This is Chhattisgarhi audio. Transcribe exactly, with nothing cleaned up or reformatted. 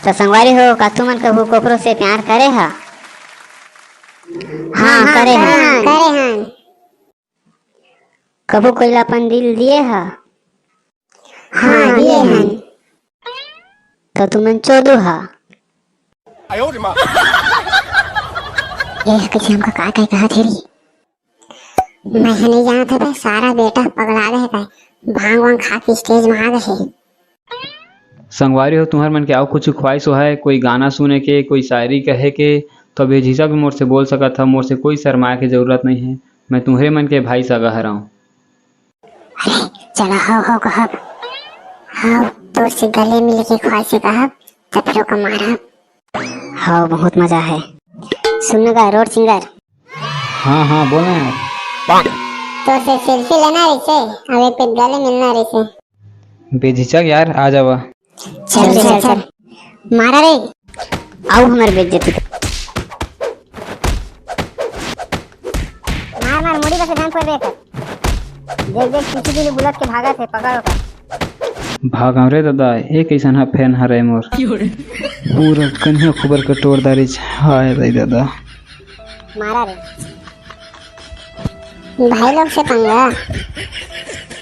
तो संगवारी हो, का तुमन कभू कोकरो से प्यार करे हा? हाँ, करे हन। करे हन। कभू कोई ला अपन दिल दिए हा? हाँ, दिए हन। तो तुमन चोदू हा। ये कइसे हमका का कहे कहा थे री? मैं ह नहीं जानत हे बे, सारा बेटा पगला गए हे बे, भांग वांग खा के स्टेज में आ गए हे। संगवारी हो, तुम्हर मन के अउ कुछ ख्वाहिश होहय, कोई गाना सुने के, कोई शायरी कहे के, तो बेझिझक मोर से बोल सकत हव। मोर से कोई शर्माए के जरूरत नहीं है, मैं तुम्हरे मन के भाई सगा हरव। अरे चला, हव हव कहब, हव तोर से गले मिले के ख्वाहिश हे कहब, तब फिर ओका मारब। हव, बहुत मजा है। सुन न गा, रोड सिंगर। हाँ हाँ, बोल ना यार। तोर से सेल्फी लेना रहिसे, अब एक पे गले मिलना रहिसे। बेझिझक यार, आ जावा। चल चल चल। मारा रे। आऊ हमर बेइज्जती। मार मार मुड़ी बस जान पर रे। देख देख पीछे दिन बुलत के भागत हे, पकड़ ओकर। भागव रे दादा, ए कइसन ह फैन हरे मोर। पूरा कन्हैया खुबर के टोर दारिस, हाय रे दादा। मारा रे। भाई लोग से पंगा।